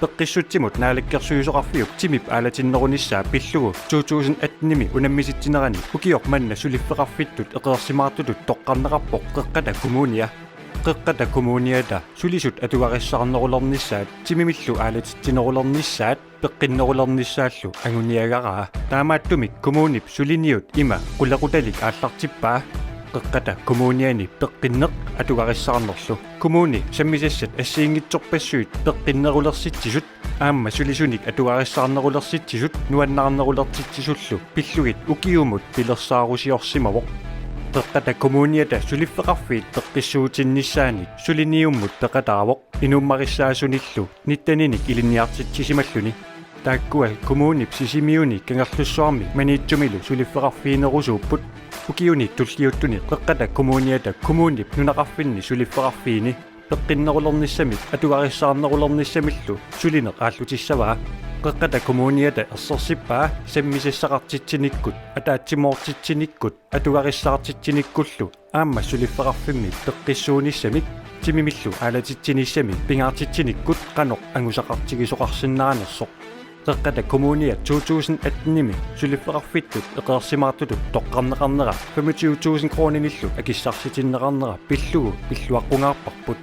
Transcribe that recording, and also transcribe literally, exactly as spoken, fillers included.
Peqqissutsimut Naalakkersuisoqarfiup timip aalatinnerunissaa pillugu to tusind atten-imi unammisitsinerani ukioq manna suliffeqarfittut eqeersimaartutut toqqarneqarpoq Qeqqata Kommunia. Qeqqata Kommuniata sulisut atugarissaarnerulernissaat timimillu aalatitsinerulernissaat peqqinnerulernissaallu anguniagaraa. Taamaattumik kommunip suliniut ima qulequtalik aallartippaa Qeqqata Kommuniani peqqinneq atugarissaarnerlu. Kommuni sammisassat assigiinngitsorpassuit peqqinnerulersitsisut aamma sulisunik atugarissaarnerulersitsisut nuannaarnerulersitsisullu pillugit ukiumut pilersaarusiorsimavoq. Qeqqata Kommuniata suliffeqarfiit peqqissuutinnissaannik suliniummut peqataavoq inuummarissaasunillu nitten-inik ilinniartitsisimalluni. Taakkua kommunip Sisimiuni Kangerlussuarmi Maniitsumilu suliffeqarfiginerusuupput. Ukiuni tulliuttuni Qeqqata Kommuniata kommunip nunaqarfinni suliffeqarfigini peqqinnerulernissamik atugarissaarnerulernissamillu sulineq aallutissavaa. Qeqqata Kommuniata ersersippaa sammisassaqartitsinikkut, ataatsimoortitsinikkut, atugarissaartitsinikkullu aamma suliffeqarfimmi peqqissuunissamik timimillu aalatitsinissamik pingaartitsinikkut qanoq angusaqartigisoqarsinnaanersoq. Qeqqata Kommunia to tusind atten-imi suliffeqarfittut eqeersimaartutut toqqarneqarnera femogtyve tusind kroninillu akissarsitinneqarnera pillugu pilluaqqungaarparput.